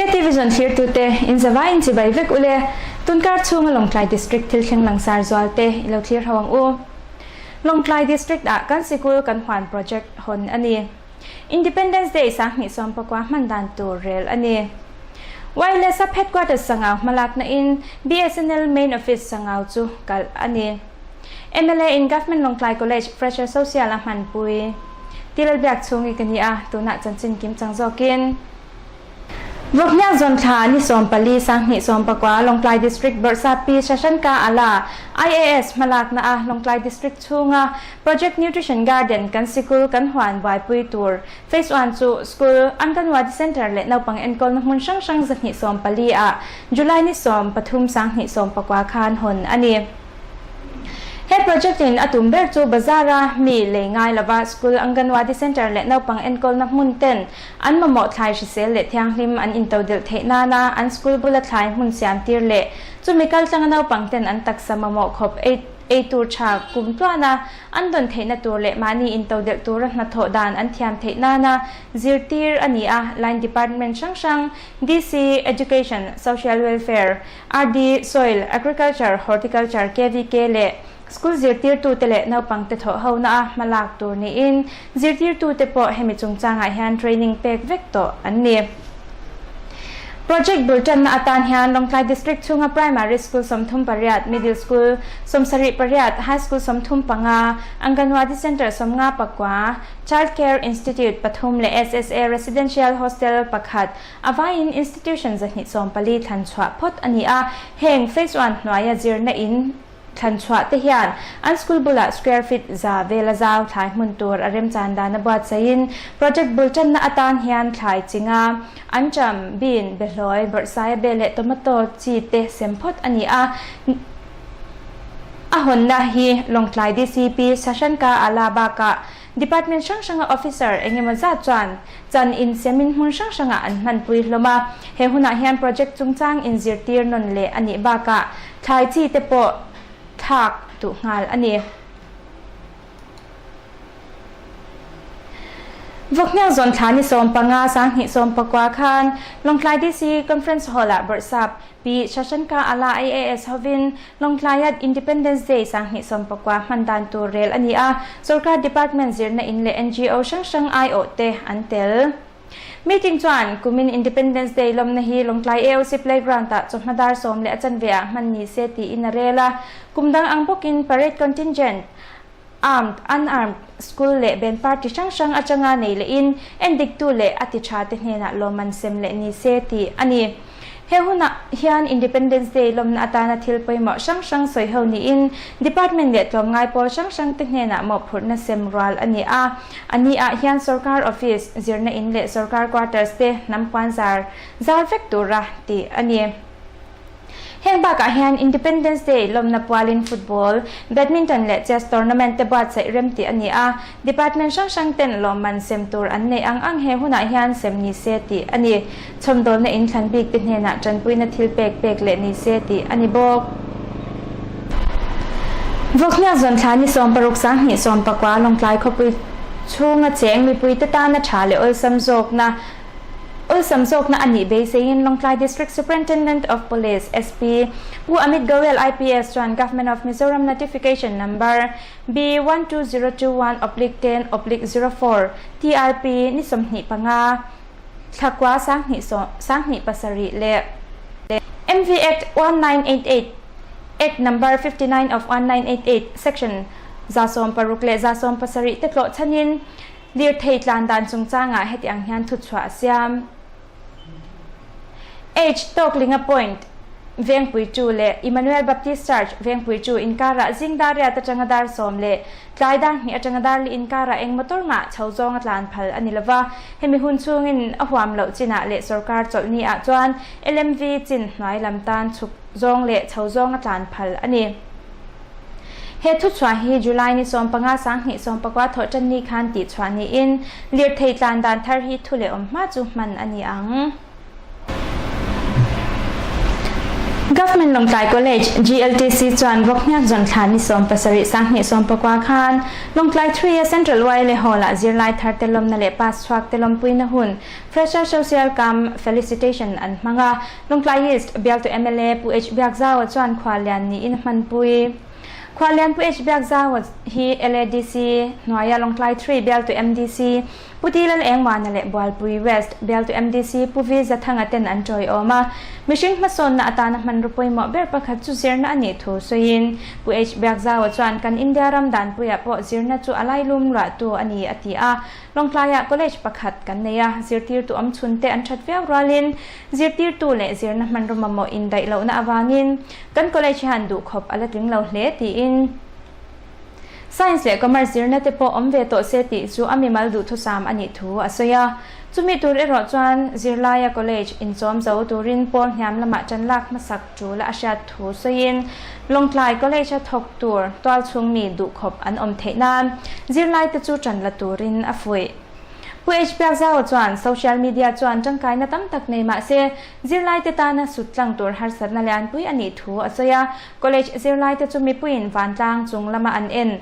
KTV zawn thlirtute in zavai in chibai vek ule. Tunkar chhunga Lawngtlai District thil thleng langsar zualte i lo thlir ho ang u. Lawngtlai District ah kan sikul kan huan project hawn a ni. Independence Day 2019 hman dan tur rel a ni. Wireless Sub Headquarters Sangau hmalakna in BSNL Main Office Sangau chu kalh a ni. Mla in Government Lawngtlai College Fresher Social a hmanpui. Tilalbiak chhungi ka ni a, tunah chanchin kim chang zawkin. Vawkhniak zawn thla ni 14 2019 Lawngtlai District Bawrhsap Pi Shashanka Ala, IAS hmalakna a Lawngtlai District chhunga Project Nutrition Garden kan sikul kan huan buaipui tur Phase I chu School, Anganwadi Centre leh naupang enkawlna hmun hrang hrang 214 ah July ni 13 2019 khan hawn a ni. He project in a tum ber chu bazar a mi lei ngai lova School, Anganwadi Centre leh naupang enkawlna hmun ten an mamawh thlai hrisel leh thianghlim an intodelh theih nana an school bula thlai hmun siam tir leh chumi kaltlanga naupang ten an taksa mamawh khawp ei ei tur tha kum tluana an dawn theihna tur leh mahni intodelh tura hnathawh dan an thiam theih nana zirtir a ni a, line department hrang hrang, DC, Education, Social Welfare, RD, Soil, Agriculture, Horticulture, KVK leh School zirtirtute leh naupangte thawh hona a hmalak tur niin zirtirtute pawh hemi chungchangah hian training pek vek tawh an ni. Project bul tanna atan hian Lawngtlai District chhunga Primary School 38, Middle School 78, High School 35, Anganwadi Centre 59, Child Care Institute pathum leh SSA Residential Hostel pakhat a vaiin institution 214 thlan chhuah phawt a ni a, heng Phase I hnuaia zirna in Thlan chhuah te hian an school bulah square feet za vela zau thlai hmun tur a remchan dan a buatsaihin project bul tanna atan hian thlai chinga ancham, bean, behlawi, bawrhsaia be leh tomato chi te sem phawt a ni a. A hawnna hi Lawngtlai DCP Sashanka Ala bakah Department hrang hranga officer engemaw zat chuan chan insemin hmun hrang hrangah an hmanpui hlawm a. He hunah hian project chungchang inzirtir nawn leh a nih bakah thlai chi te pawh thlak duh nghal a ni. Vawkhniak zawn thla ni 15 2019 khan Lawngtlai DC Conference Hall-ah Bawrhsap Pi Shashanka Ala IAS hovin Lawngtlaiat Independence Day 2019 hman dan tur rel a ni a, sorkar department zirna in leh NGO hrang hrang aiawh te an tel. Meeting chuan kumin Independence Day lawmna hi Lawngtlai AOC Playground ah chawhma dar 10 leh a chanve ah hman ni se tiin a rel a, kum dang ang bawkin parade contingent, armed, unarmed, school leh band party hrang hrang atanga nei lehin endiktu leh a ti tha te hnenah lawmman sem leh ni se tih a ni. He hunah hian Independence Day lawmna atana thil pawimawh hrang hrang sawi ho niin Department leh tlawmngai pawl hrang hrang te hnenah mawhphurhna sem rual a ni a. A ni ah hian sorkar office, zirna in leh sorkar quarters te hnam puan zar zar vek tura tih a ni. Heng bakah hian Independence Day lawmna pualin football, badminton leh chess tournament te buatsaih rem tih a ni a, department hrang hrang ten lawmman sem tur an neih ang ang he hunah hian sem ni se tih a ni. Chhawmdawlna in thlan bik te hnenah tanpuina thil pek pek leh ni se tih a ni bawk. Vawkhniak zawn thla ni 16 2019 Lawngtlai khawpui chhunga cheng mipuite tana tha leh awlsam zawkna Awlsam zawkna a nih beiseiin Lawngtlai District Superintendent of Police, SP, Pu Amit Goel IPS chuan Government of Mizoram Notification Number B12021/10/04 TRP ni 25 thlakua 2007 leh MV Act 1988 Act Number 59 of 1988 Section 160 leh 170 te tlawh chhanin Lirthei tlan dan chungchangah heti ang hian thuchhuah a siam. H. Tawklinga Point, Vengpuitu leh Emmanuel Baptist Church, Vengpuitu inkarah zing dar riat atanga dar 10 leh tlai dar hnih atanga dar li inkarah eng motor mah chho zawnga tlan phal a ni lova. Hemi hun chhungin a huam loh chinah leh sorkar chawlhni ah chuan LMV chin hnuai lam tan chhuk zawng leh chho zawnga tlan phal a ni. He thuchhuah hi July ni 15 2019 thawh tan ni khan tihchhuah niin lirthei tlan dan thar hi thu leh awm hma chu hman a ni ang. Government Lawngtlai College, GLTC, chuan Vawkhniak zawn thla ni 17 2019 khan Lawngtlai 3 a Central YLA Hall-ah zirlai thar te lawmna leh pass chhuak te lawmpuina hun Fresher Social Cum Felicitation an hmang a. Lawngtlai East bialtu mla Pu H Biakzaua chuan khuallian niin a hmanpui. Khuallian Pu H Biakzaua hi LADC hnuaia Lawngtlai 3 bialtu MDC Pu Ti Lal Engmana leh Bualpui West bialtu MDC Pu Vi Zathanga ten an tawiawm a, mihring hmasawnna atana hmanraw pawimawh ber pakhat chu zirna a nih thu sawiin Pu H Biakzaua chuan kan India ram danpuiah pawh zirna chu a lailum ruahtu a ni a ti a. Lawngtlaiah college pakhat kan nei a, zirtirtu awmchhun te an that viau rualin zirtirtu leh zirna hmanraw mamawh indaih lohna avangin kan college hian duhkhawp a la tling lo hle tiin Science leh Commerce zirna te pawh awm ve tawh se tih chu a mimal duhthusam a nih thu a sawi a. Chumi tur erawh chuan zirlaia college inchawm zo turin pawl hniam lamah ṭan lak hmasak ṭul a hriat thu sawiin Lawngtlai College-a thawk tur tualchhung mi duhkhawp an awm theih nan zirlaite chu ṭan la turin a fuih. Pu H Biakzaua chuan social media chuan ṭangkaina tam tak nei mah se zirlaite tana sut tlang tur harsatna lianpui a nih thu a sawi a. College zirlaite chu mipuiin vantlang chung lama an en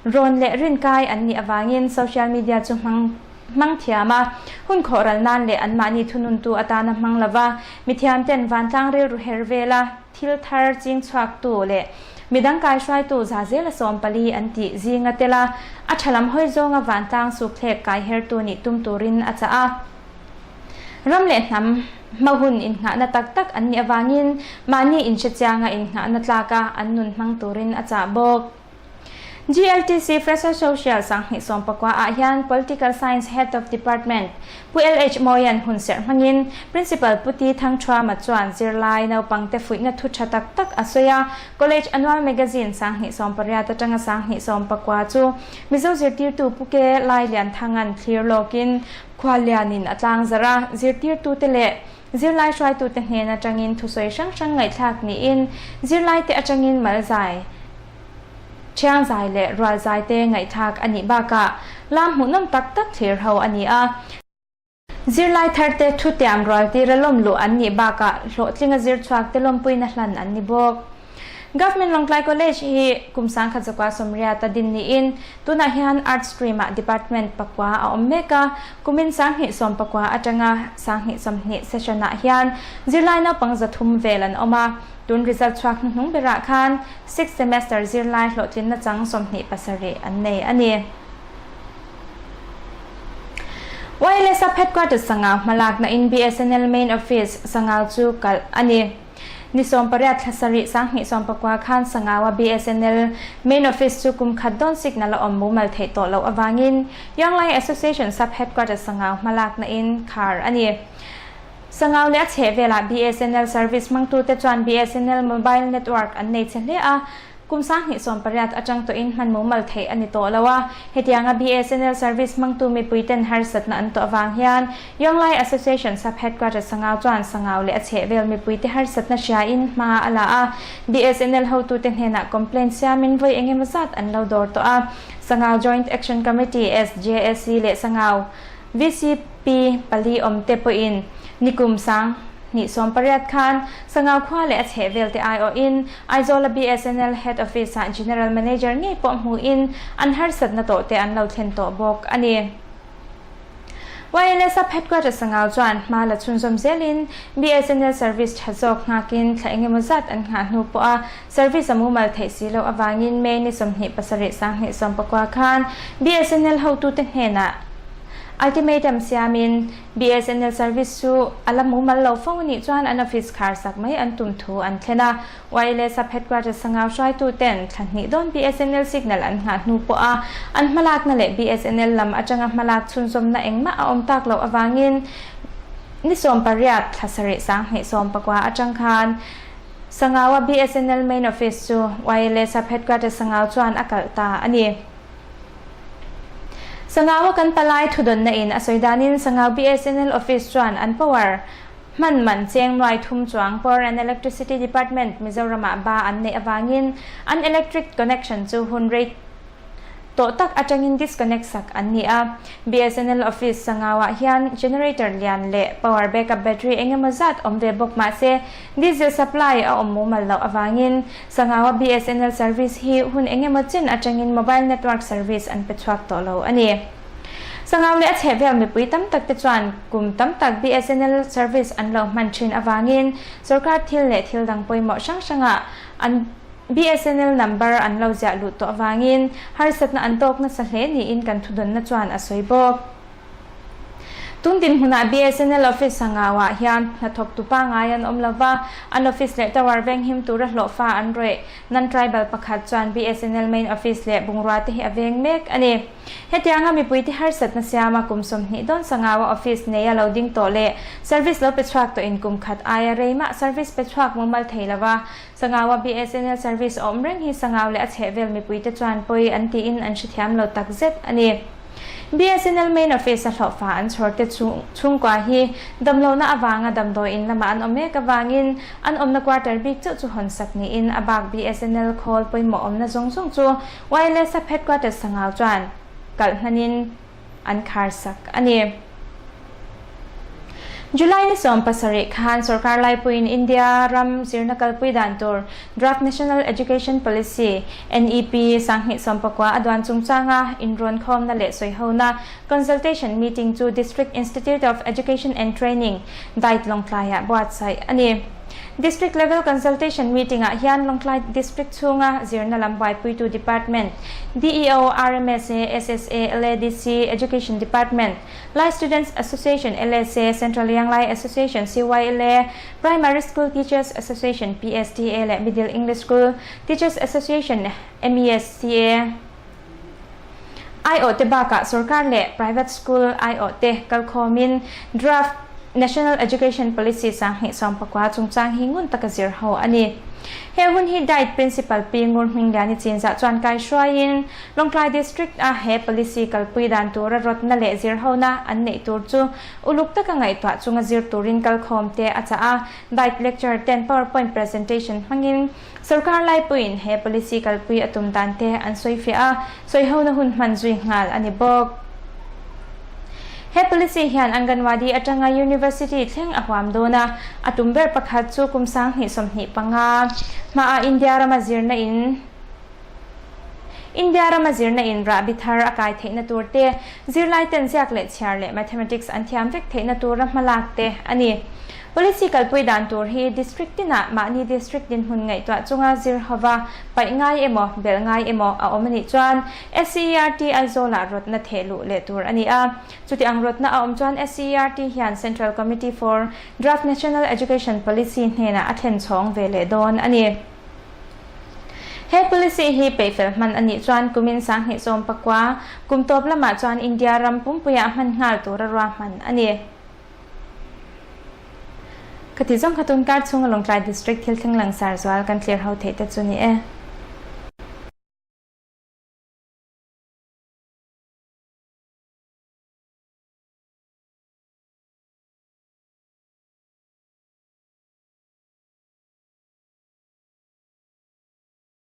rawn leh rinkai an nih avangin social media chu hmang hmang thiam a, hun khawh ral nan leh anmahni thununtu atana hmang lova mithiamten vantlang rilru her vela thil thar ching chhuaktu leh midang kaihruaitu za zela 14 an tih zinga tel a, a tha lam hawi zawnga vantlang sukthlek kaihertu nih tum turin a chah a. Ram leh hnam hma hun innghahna tak tak an nih avangin mahni inhrechianga innghahna tlaka an nun hmang turin a chah bawk. GLTC Fresher Social 2019 ah hian Political Science Head of Department Pu LH Mawian hun serh hmangin Principal Pu T Thangthuama chuan zirlai naupangte fuihna thu tha tak tak a sawi a, College Annual Magazine 2018 atanga 2019 chu Mizo zirtirtu Pu K Lailianthanga'n thlir lawkin Khuallianin a tlangzarh a, zirtirtute leh zirlai hruaitute hnen atangin thusawi hrang hrang ngaihthlak niin zirlaite atangin malzai, thiangzai leh rualzaite ngaihthlak a nih bakah lam hmuhnawm tak tak thlir ho a ni a. Zirlai tharte thutiam rualtira lawm luh an nih bakah hlawhtlinga zir chhuakte lawmpuina hlan an ni bawk. Government Lawngtlai College hi kum 1001 sawmriata din niin tunah hian Arts stream-ah department pakua a awm mek a, kumin 2019 atanga 2020 session-ah hian zirlai naupang 300 vel an awm a, tun result chhuak hnuhnung berah khan sixth semester zirlai hlawhtlinna chang 27 an nei a ni. Wireless Sub Headquarters Sangau hmalakna in BSNL Main Office Sangau chu kalh a ni. Ni 18 thla sarih 2019 khan Sangaua BSNL Main Office chu kum khat dawn signal a awm mumal theih tawh loh avangin Younglai Association Sub Headquarters Sangau hmalakna in khar a ni. Sangau leh a chhehvelah BSNL service hmangtute chuan BSNL mobile network an nei che hle a, Kum 2018 atang tawhin hman mumal theih a ni tawh lo a, hetianga BSNL service hmangtu mipuiten harsatna an tawh avang hian Younglai Association Sub Headquarters Sangau chuan Sangau leh a chhehvel mipuite harsatna hriain hma a la a, BSNL hotute hnenah complaint siamin vawi engemaw zat an lo dawr tawh a, Sangau Joint Action Committee, SJAC, leh Sangau VCP pali awmte pawhin nikum 2018 khan Sangau khua leh a chhehvelte aiawhin Aizawla BSNL Head Office-ah General Manager ngei pawh hmuhin an harsatna tawhte an lo thlen tawh bawk a ni. YLA Sub Headquarters Sangau chuan hma la chhunzawm zelin BSNL service tha zawk nghakin thla engemaw zat an nghah hnu pawha service a mumal theih si loh avangin May ni 27 2019 khan BSNL hotute hnenah ultimatum siamin BSNL service chu a la mumal lo fo anih chuan an office khar sak mai an tum thu an thlen a. YLA Sub Headquarters Sangau hruaitu ten thla hnih dawn BSNL signal an nghah hnu pawh a an hmalakna leh BSNL lam atanga hmalak chhunzawmna engmah a awm tak loh avangin ni 18 thla sarih 2019 atang khan Sangaua BSNL main office chu YLA Sub Headquarters Sangau chuan a kalh ta a ni. Sangaua kan palai thudawnna in a sawi danin Sangau BSNL office chuan an power hman man cheng nuai thum chuang Power and Electricity Department Mizoramah ba an neih avangin an electric connection chu hun rei. tawh tak atangin disconnect sak an ni a. BSNL office Sangau-ah hian generator lian leh power backup battery engemaw zat awm ve bawk mah se diesel supply a awm mumal loh avangin Sangau-a BSNL service hi hun engemaw chin atangin mobile network service an pe chhuak tawh lo a ni. Sangau leh a chhehvel mipui tam tak te chuan kum tam tak BSNL service an lo hman thin avangin sorkar thil leh thil dang pawimawh hrang hrangah an BSNL number an lo ziah luh tawh avangin harsatna an tawk nasa hle niin kan thudawnna chuan a sawi bawk. Tun dinhmunah BSNL office Sangau-ah hian hnathawktu pangngai an awm lova, an office leh tower venghim tura hlawhfa an rawih non-tribal pakhat chuan BSNL main office leh bungrua te hi a veng mek a ni. Hetianga mipuite harsatna siama kum 20 dawn Sangau-a office neia lo ding tawh leh service lo pe chhuak tawhin kum khat aia rei mah service pe chhuak mumal thei lova Sangau-a BSNL service a awm reng hi Sangau leh a chhehvel mipuite chuan pawi an tiin an hrethiam lo tak zet a ni. BSNL main office a hlawhfa an chhawrte chhungkua hi damlohna avanga damdawiin lamah an awm mek avangin an awmna quarter bik chauh chu hawnsak niin a bak BSNL khawl pawimawh awmna zawng zawng chu Wireless Sub Headquarters Sangau chuan kalh hmanin an kharsak a ni. July ni 17 khan sorkar laipuiin India ram zirna kalpui dan tur Draft National Education Policy, NEP, 2019 a duan chungchanga inrawn khawmna leh sawihona consultation meeting chu District Institute of Education and Training, DIET, Lawngtlaiah buatsaih a ni. District Level Consultation Meeting-ah hian Lawngtlai District chhunga zirna lam buaipuitu Department, DEO, RMSA, SSA, LADC, Education Department, Lai Students Association, LSA, Central Young Lai Association, CYLA, Primary School Teachers Association, PSTA, leh Middle English School Teachers Association, MESCA, aiawhte bakah sorkar leh private school aiawhte kalkhawmin Draft National Education Policy 2019 chungchang hi ngun taka zir ho a ni. He hun hi DIET Principal Pi Ngur Hmingliani Chinzah chuan kaihruaiin Lawngtlai District a he policy kalpui dan tura rawtna leh zir hona an neih tur chu uluk taka ngaihtuah chunga zir turin kalkhawmte a chah a. DIET lecturer ten PowerPoint presentation hmangin Sorkar laipuiin he policy kalpui a tum dan te an sawi fiah a, sawihona hun hman zui nghal a ni bawk. He policy hian Anganwadi atanga University thleng a huam dawn a, a tum ber pakhat chu kum 2025 hmaah India rama zirna in India rama zirna in rahbi thar a kai theihna tur te, zirlai ten ziak leh chhiar leh mathematics an thiam vek theihna tura hmalak te a ni. Policy kalpui dan tur hi District tinah mahni District dinhmun ngaihtuah chunga zir hova paih ngai emaw, belh ngai emaw a awm a nih chuan SCERT Aizawlah rawtna theh luh leh tur a ni a. Chuti ang rawtna a awm chuan SCERT hian Central Committee for Draft National Education Policy hnenah a thlen chhawng ve leh dawn a ni. He policy hi peihfel hman a nih chuan kumin 2019 kum tawp lamah chuan India ram pumpuiah hman nghal tura ruahman a ni. Ka ti zawng kha tun kar chhunga Lawngtlai District thil thleng langsar zual kan thlir ho theih te chu ni e.